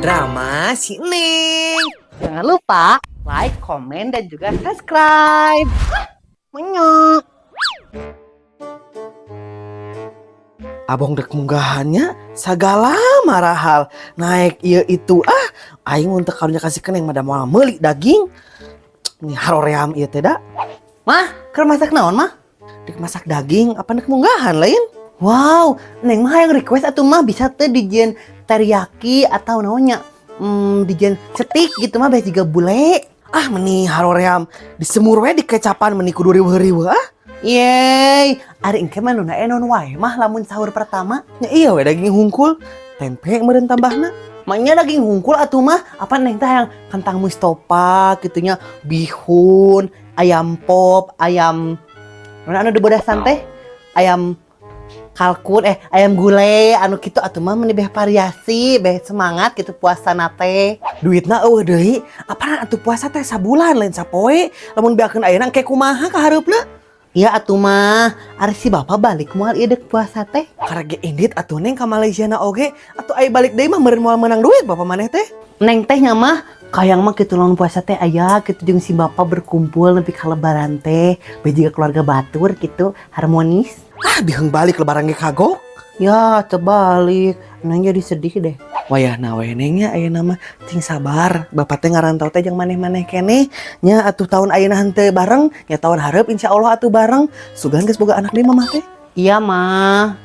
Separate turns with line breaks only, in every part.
Drama si Neng.
Jangan lupa like, komen, dan juga subscribe. Menyok.
Abong dek munggahannya sagala marahal naik ieu itu ah aing mun teu karunya kasih keneng mah da moal meuli daging. Ini haroream ieu teh da.
Mah, keur masak naon, Mah?
Dek masak daging apa dek munggahan lain?
Wow, Neng mah yang request atuh mah bisa teh dijieun teriyaki atau naonnya? Dijieun steak gitu mah beh juga bule.
Ah, meni haroream disemur we dikecapan meni kudu riweuh-riweuh ah.
Yeay, ari engke mah nuna enon wae mah lamun sahur pertama.
Nya iya we daging hungkul, tempe meureun tambahna.
Maknya daging hungkul atuh mah, apa Neng teh yang kentang Mustafa gitunya, bihun, ayam pop, ayam mana anu dibodasan teh? Ayam kalkun, ayam gulai anu kitu atuh mah meni beh variasi, beh semangat gitu puasa teh.
Duitna eueuh deui, apaan atuh puasa teh sabulan lain sapoe. Lamun beakeun ayeuna engke kumaha ka hareupna?
Iya atuh mah, ari si bapak balik moal ieu dek puasa teh?
Karek ge indit atuh Neng ka Malaysia na oge, atuh ai balik deui mah meureun moal meunang duit bapak maneh teh.
Neng teh nya mah kayang mah kitu lamun puasa teh aya kitu jeung si bapak berkumpul nepi ka lebaran teh, beh juga keluarga batur gitu, harmonis.
Ah, biheung balik lebaran ge kagok.
Ya, terbalik. Neng jadi sedih deh.
Wayahna we Neng nya ayeuna mah cing sabar, bapak teh ngarantau teh jeung maneh-maneh keneh. Nya atuh tahun ayeuna henteu bareng, nya tahun hareup insyaallah atuh bareng. Sugan geus boga anak deui mamah teh.
Iya, mah.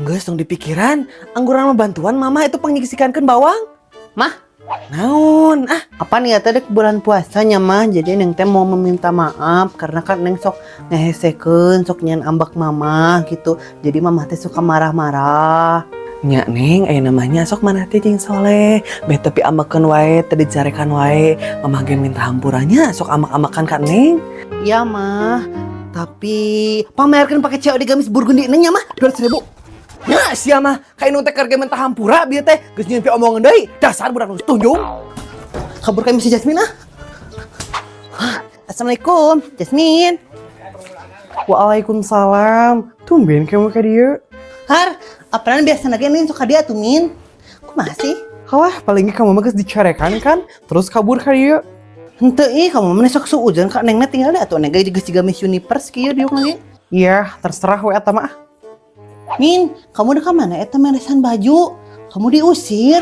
Geus tong dipikiran, angguran mah bantuan mama itu pangnyigisikankeun bawang.
Mah?
Naon? Ah,
apa nih ya tadi bulan puasanya mah, jadi Neng teh mau meminta maaf karena kan Neng sok ngehesekeun, sok nyian ambek mama gitu. Jadi mama teh suka marah-marah.
Nya Neng, aya namanya sok mana teh jeung soleh. Beh tapi ambekeun wae, teu dicarekan wae. Mamah ge minta hampurannya, sok amak-amakan ka Neng.
Iya mah, tapi pamerkeun pakai COD gamis burgundi Neng nya mah 200.000.
Nya sia mah ka indung teh keur ge minta hampura bieu teh geus nyieun omongan deui. Dasar budak nu tunjung.
Kabur ka si Jasmine ah. Hah, Assalamualaikum, Jasmine.
Waalaikumsalam. Tumben kamu ka dieu.
Har, apaan biasa lagi nih suka dia tuh Min. Kumaha sih?
Halah, paling ge kamu mah geus dicarekan kan, terus kabur ka dieu.
Henteu ih, kamu mah sok suudzon ka Neng tinggal atuh Neng ge geus jiga Miss Universe kieu diuk lagi.
Iya, terserah we eta mah.
Min, kamu udah ke mana eta meresan baju? Kamu diusir.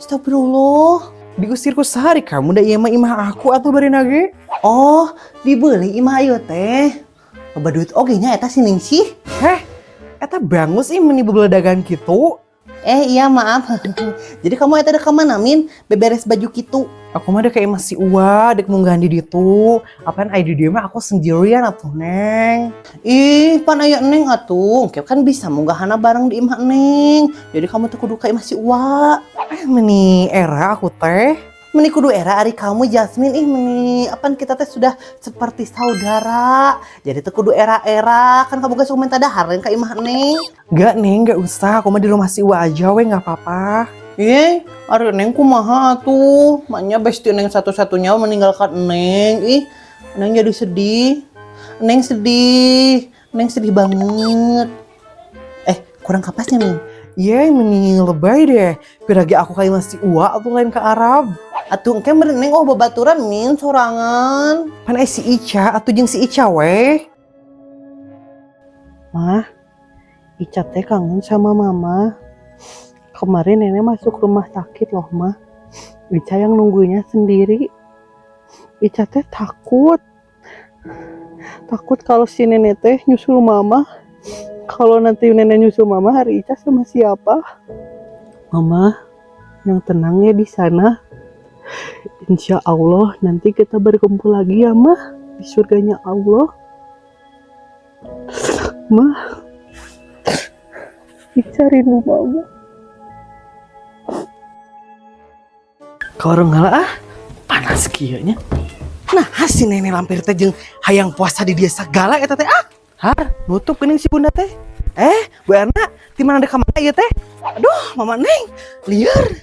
Astagfirullah.
Diusir ku sehari kamu da ieu mah imah aku atuh bari nage.
Oh, dibeli imah ieu teh. Loba duit oge nya eta si Ningsih.
Heh, eta bangus ih meni bebeledagan kitu.
Eh iya maaf. Jadi kamu eta udah kemana Min? Beberes baju kitu.
Aku mah dek kayak masih uwa, dek mau ganti ditu. Apaan ai di dieu mah aku sendirian atuh Neng.
Ih, pan aya Neng atuh. Engke kan bisa munggahana bareng di imah Neng. Jadi kamu tuh kudu ka imah si Uwa.
Eh meni era aku teh.
Meni kudu era ari kamu Jasmine ih meni apaan kita teh sudah seperti saudara. Jadi tuh kudu era-era kan kamu gak suka minta dahar ka imah Neng.
Enggak Neng, enggak usah. Aku mah di rumah si Uwa aja we enggak apa-apa.
Ih, ari Neng kumaha atuh? Maknya bestie Neng satu-satunya meninggalkan Neng. Ih, Neng jadi sedih. Neng sedih. Neng sedih banget. Eh, kurang kapasnya, Min.
Iya, meni lebay deh. Piragi aku kayak masih Uwa atau lain ke Arab.
Atuh engke meureun Neng oh babaturan Min sorangan.
Pan eh si Ica atuh jeung si Ica weh.
Mah, Ica teh kangen sama mama. Kemarin nenek masuk rumah sakit loh, Mah. Ica yang nunggunya sendiri. Ica teh takut. Takut kalau si nenek teh nyusul mama. Kalau nanti nenek nyusul mama, hari Ica sama siapa? Mama, yang tenang ya di sana. Insya Allah nanti kita berkumpul lagi ya, Mah. Di surganya Allah. Mah, Ica rindu mama.
Ka warung heula ah, panas kieu nya. Nah, si nenek lampir teh jeung hayang puasa di dia sagala eta teh ah. Har, nutup geuning si bunda teh. Eh, Bu Erna, di mana dek ka mana ieu teh? Aduh, Mama Neng, lieur.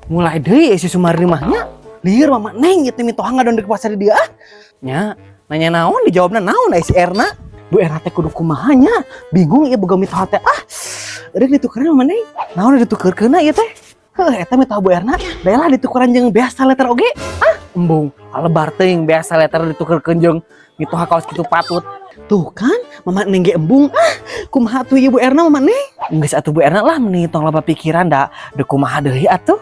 Mulai deui si Sumarni mah nya. Lieur Mama Neng ieu teh mitoha ngadon dek puasa di dia ah. Nya, nanya naon dijawabna naon ai si Erna. Bu Erna teh kudu kumaha nya? Bingung ieu boga mitoha teh ah. Rek ditukeran Mama Neng. Naon ditukerkeunna ieu teh? Heuh, eta mah Bu Erna, bae lah ditukeran jeung beas liter oge. Ah, embung, alebar teuing beas liter ditukerkeun jeung mitoha kaos kitu patut. Tuh kan, Mama Neng ge embung. Ah, kumaha atuh ieu Bu Erna, Mama Neng? Geus atuh, Bu Erna lah, meni tong loba pikiran da, deuk kumaha deui atuh.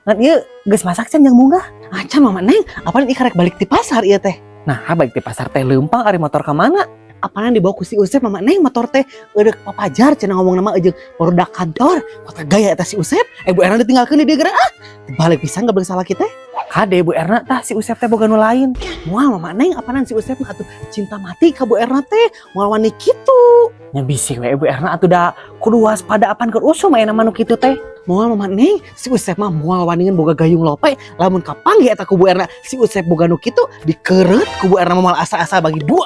Ngan ieu geus masak can jang munggah? Acan, Mama Neng, apaan ieu karek balik di pasar ieu teh? Nah, balik di pasar teh leumpang, ari motor ka mana? Apaan dibawa ku si Usep, Mama Neng, motor teh eureuk papajar cenah ngomong nama jeung barudak kantor. Kota gaya eta si Usep. Eh, Bu Erna ditinggalkeun di dieu geura ah. Balik pisan gak salah kita. Kade, Bu Erna, tah si Usep teh boga nu lain. Moal, Mama Neng, apaan si Usep mah atuh cinta mati ka Bu Erna teh, moal wani kitu. Nya bisi we Bu Erna atuh da kudu waspada, apan keur usum aya nu kitu teh. Moal, Mama Neng, si Usep mah moal wani ngan boga gayung lope, lamun kapanggih eta ku Bu Erna si Usep boga nu kitu, dikeureut ku Bu Erna moal asa-asa bagi dua.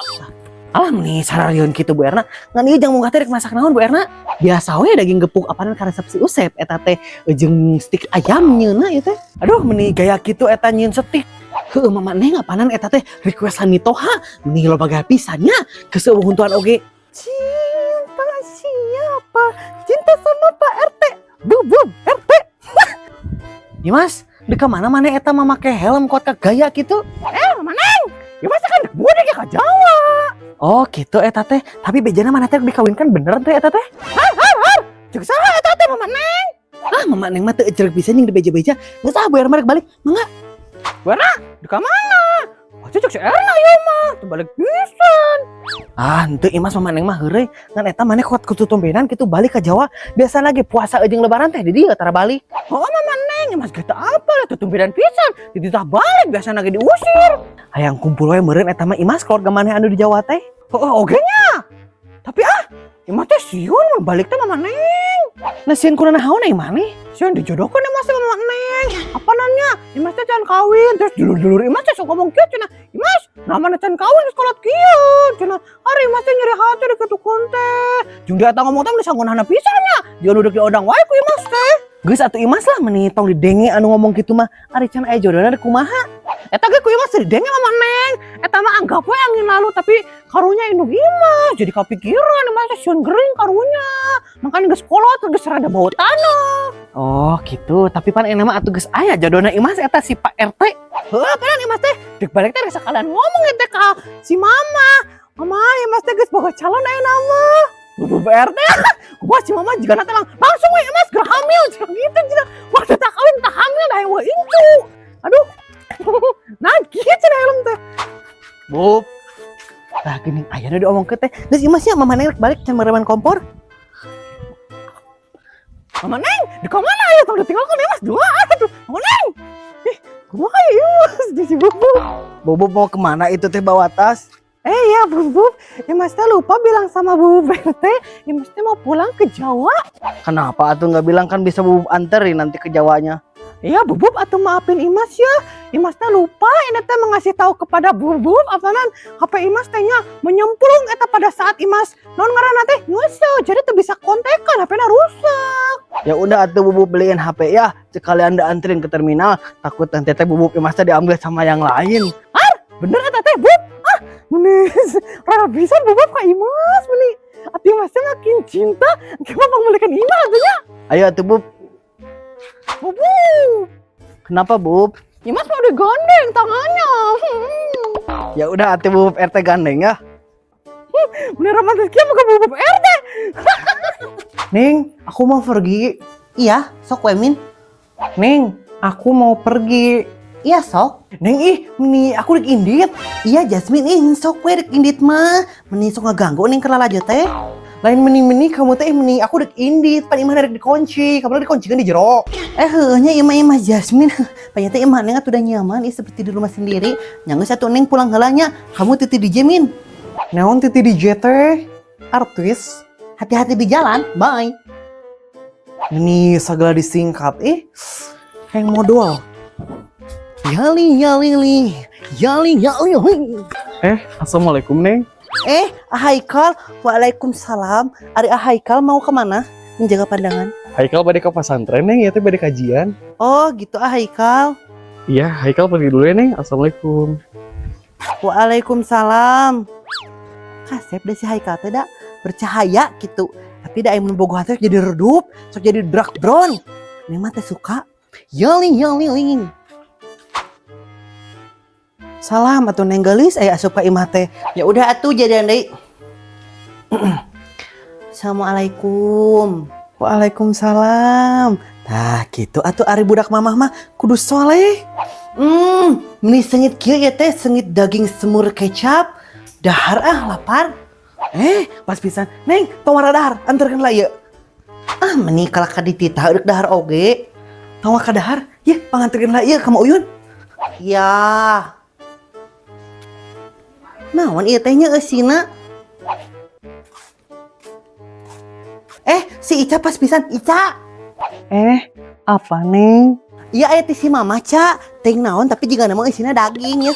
Alah, meni sararieun kitu Bu Erna. Ngan ieu jang munggah teh rek masak naon, Bu Erna? Biasa we daging gepuk, apaan karesep si Usep eta teh jeung stik ayam nyeuna ieu teh. Aduh, meni gaya kitu eta nyieun stik. Heuh, Mama Neng, apaanan eta teh requestan mitoha, meni loba gaya pisan nya keseueuh huntuan oge. Cinta siapa? Cinta sama Pak RT. Bub bub RT. Dimas, di mana mana eta mah make helm kuat ka gaya gitu? Eh, Mama Neng, Dimas kan budak ya ke Jawa. Oh, gitu eta teh. Tapi bejana mana teh dikawinkan beneran teh eta teh? Har har har. Cek saha eta teh, Mama Neng? Ah, Mama Neng mah teu ecrek pisan jeung dibeja-beja. Geus ah, Bu Erna rek balik. Mangga. Bu Erna, di ka mana? Pasti cek si Erna ieu mah, teu balik pisan. Ah, henteu Imas, Mama Neng mah heureuy. Ngan eta maneh kuat kututumbenan kitu balik ka Jawa. Biasa lagi puasa jeung lebaran teh di dieu tara balik. Oh, Mama Neng, Imas kita apa tutumbenan pisan. Dititah balik biasa lagi diusir. Hayang kumpul we meureun eta mah Imas keluarga maneh anu di Jawa teh. Oh, oge nya. Tapi ah, Imas teh sieun mun balik teh, Mama Neng. Nah, sieun kuna naon ai maneh? Sieun dijodohkeun Imas teh, Mama Neng. Apa nanya? Imas teh can kawin, terus dulur-dulur Imas teh sok ngomong kieu cenah. Imas, namanya can kawin geus kolot kieu. Cenah, ari Imas teh nyeri hati dikitukeun teh. Jeung dia eta ngomong teh meni sanggunahanna pisan nya. Dia nu deuk diodang wae ku Imas teh. Geus atuh Imas lah, meni tong didenge anu ngomong kitu mah. Ari can aya jodohna rek kumaha? Eta ge ku Imas teh didenge, Mama Neng. Eta mah anggap we angin lalu, tapi karunya indung Imas jadi kepikiran Imas teh sieun gering karunya. Makanya geus kolot geus rada bau tanah. Oh, gitu. Tapi pan enak mah atuh geus aya jodohna Imas eta si Pak RT. Heuh, pan Imas teh dek balik teh sekalian ngomong eta ka si Mama. Mama, Imas teh geus boga calon aya mah. Bu RT. Wah, si Mama juga nanti langsung we Imas geura hamil cenah gitu cenah. Waktu tak kawin tak hamil dah yang incu. Aduh. Nah, kieu cenah helm teh. Bub. Tah geuning aya nu diomongkeun teh. Geus Imas nya, Mama Neng rek balik can mereman kompor. Mama Neng, di mana ya? Tong ditinggalkeun Imas dua. Aduh, Mama Neng. Ih, kumaha ya Imas di si Bubub?
Bubub mau kemana itu teh bawa tas?
Eh ya, Bubub, Imas teh lupa bilang sama Bubub RT, Imas teh mau pulang ke Jawa.
Kenapa atuh nggak bilang, kan bisa Bubub anterin nanti ke Jawanya?
Iya, Bubub atau maafin Imas ya. Imas teh lupa ini teh mengasih tahu kepada Bubub apanan HP Imas tehnya menyemplung eta pada saat Imas non ngaranna teh nyusul, jadi tuh bisa kontekan, HP-na rusak.
Ya udah atuh Bubub beliin HP ya. Sekalian anterin ke terminal. Takut nanti teh Bubub Imas teh diambil sama yang lain.
Bener eta teh, Bub? Ah, meni rara pisan Bubub ka Imas meni. Ati Imas teh makin cinta, gimana pangmulihkan Imas atuh nya?
Ayo atuh, Bub.
Bubub.
Kenapa, Bub?
Imas mau digandeng tangannya.
Ya udah atuh Bubub RT gandeng ya.
Bener romantis kieu muka Bubub RT.
Neng, aku mau pergi.
Iya, sok we, Min.
Neng, aku mau pergi.
Iya, sok.
Neng ih, meni aku dek indit.
Iya, Jasmine ih, sok we dek indit mah. Meni sok ngaganggu Neng keur lalajo teh.
Lain meni-meni kamu teh, meni aku dek indit, pan imah rek dikunci, kamu dikunci kan di jero.
Eh, heueuh nya imah imah Jasmine. Ternyata imah Neng atuh udah nyaman ih seperti di rumah sendiri. Nya geus atuh Neng pulang heula nya. Kamu titi DJ, Min.
Naon titi DJ teh? Artis.
Hati-hati di jalan. Bye.
Meni segala disingkat ih. Yang modal.
Yali yali li. Yali yali li.
Eh, assalamualaikum, Neng.
Eh, Haikal, waalaikumsalam. Ari Haikal mau kemana? Menjaga pandangan.
Haikal bade ke pesantren, Neng, ya teh bade kajian.
Oh, gitu ah Haikal.
Iya, Haikal pergi dulu ya, Neng. Assalamualaikum.
Waalaikumsalam. Kasep deh si Haikal teh da bercahaya gitu. Tapi da mun bogohan teh jadi redup, sok jadi dark brown. Neng mah teh suka.
Yoling yoling ling.
Salam atuh, Neng geulis, aya asup ka imah teh.
Ya udah atuh, jadian deui. Assalamualaikum.
Waalaikumsalam. Tah, gitu atuh, ari budak mamah mah kudu soleh.
Meni seungit kieu ya teh, seungit daging semur kecap. Dahar ah, lapar.
Eh, pas pisan. Neng, tong wara dahar, anterkeun lah ieu.
Ah, meni kalah ka dititah deuk dahar oge.
Tong waka dahar, ye panganterkeun lah ieu ka Ma Uyun.
Ya. Naon ieu teh nya eusina? Eh, si Ica pas pisan, Ica.
Eh, apa, Neng?
Iya, aya teh si Mama, Ca. Teuing naon, tapi jiga nama eusina daging ya.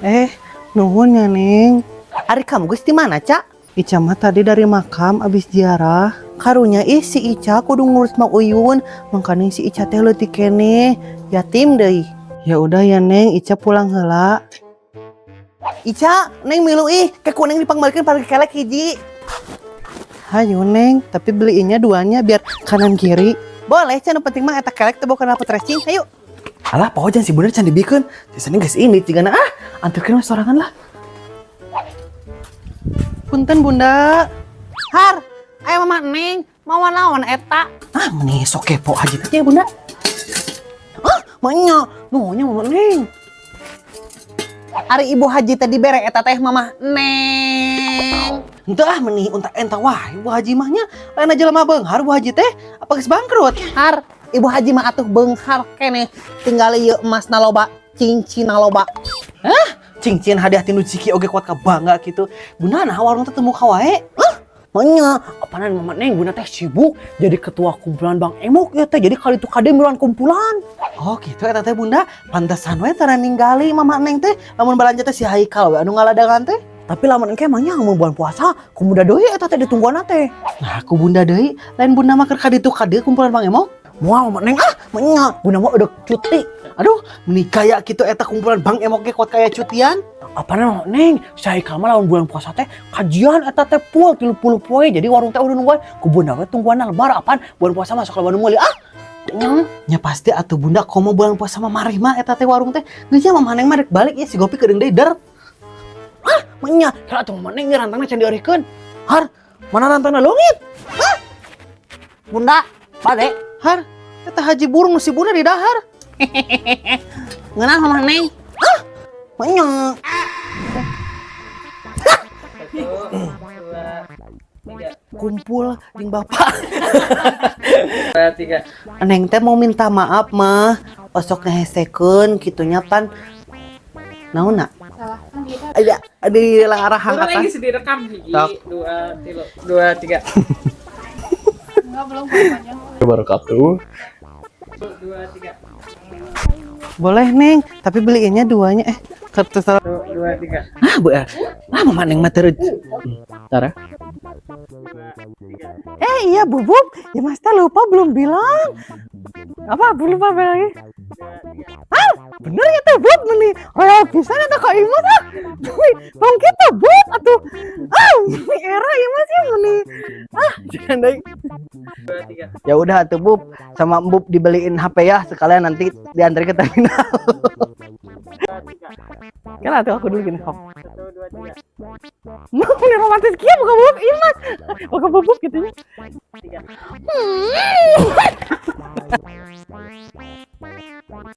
Eh, nuhun ya, Neng.
Ari kamu geus di mana, Ca?
Ica mah tadi dari makam abis ziarah.
Karunya ih si Ica kudu ngurus Mak Uyun, makanya si Ica teh leutik keneh, yatim deui.
Ya udah ya, Neng, Ica pulang heula.
Ica, Neng milu ih, ke ku Neng dipangbalikeun pada kelek hiji.
Hayu, Neng, tapi beliinnya duanya biar kanan kiri.
Boleh, Ca, nu penting mah eta kelek teh bukan apa tracing. Ayo.
Alah, poho jangan si Bunda can dibikeun. Sisanya geus ini cigana ah, anterkeun we sorangan lah. Punten, Bunda.
Har, ayo Mama Neng, mau naon eta?
Ah, meni sok kepo haji teh ya, Bunda.
Ah, manya,
Nuhunnya Mama Neng.
Ari ibu haji tadi bere eta teh Mama Neng.
Henteu ah, meni unta enta wah, ibu haji mah nya lain aja lama beunghar bu haji teh, apa geus bangkrut?
Har, ibu haji mah atuh beunghar keneh, tinggal ieu emasna loba, cincinna loba.
Cincin hadiah tinu ciki oge kuat ka bangga gitu. Bunda, nah warung teh teu muka wae.
Manya,
Apaanan Mama Neng, Bunda teh sibuk jadi ketua kumpulan Bang Emok ya teh. Jadi kali itu kade miluan kumpulan. Oh gitu eta teh, Bunda. Pantesan we tara ninggali Mama Neng teh. Lamun balanja teh si Haikal we anu ngaladangan teh. Tapi lamun engke emangnya mun bulan puasa ku Bunda deui eta teh ditungguan teh. Nah, ku Bunda deui, lain Bunda mah keur kaditu kade kumpulan Bang Emok. Moal, Mama Neng ah, menya Bunda mah udah cuti. Aduh, meni gaya gitu eta kumpulan Bang Emok ge kuat kaya cutian. Apaan Mama Neng, si Haikal mah lamun bulan puasa teh kajian eta teh full 30 poe, jadi warung teh udah nungguan ku Bunda we tungguan lebar, apaan bulan puasa masuk lebar meuli ah. Nya pasti atuh, Bunda, komo bulan puasa mah marih mah eta teh warung teh. Geus nya, Mama Neng mah rek balik ya, si Gopi kedeung deui der. Ah, menya kira atuh Mama Neng rantangna can diorihkeun. Har, mana rantangna leungit?
Ah. Bunda, bade.
Har, eta haji burung si Bunda di dahar.
Ngeunah Mama Neng. Ah, menya.
Satu, dua, tiga.
Kumpul jeung bapak.
Dua, tiga.
Neng teh mau minta maaf mah, osok ngehesekeun kitunya pan naonna?
Salah kan kita.
Aya di rahang
Orang lagi
atas.
sedih rekam. Hiji,
Tok.
dua, tilu, dua, tiga.
Enggak, belum panjang.
Wabarakatuh.
Dua, tiga.
Boleh, Neng, tapi beliinnya duanya eh kartu salah.
Satu, dua, tiga.
Ah, Bu. Ah, Mama Neng mah terus. Tara.
Eh iya, Bubub, ya Mas teh lupa belum bilang. Apa belum lupa lagi? Ah, bener ya teh Bub meni. Royal pisan eta ka Imas ah. Bang kita Bub atuh. Ah, meni era Imas ya meni. Ah, jangan deui.
Dua, tiga.
Ya udah tuh Bub, sama Bub dibeliin HP ya, sekalian nanti diantar ke terminal.
Kan atuh aku dulu gini kok.
Satu, dua, tiga.
Mau ini romantis kia buka bubuk Imas. Buka bubuk gitu ya.
Tiga.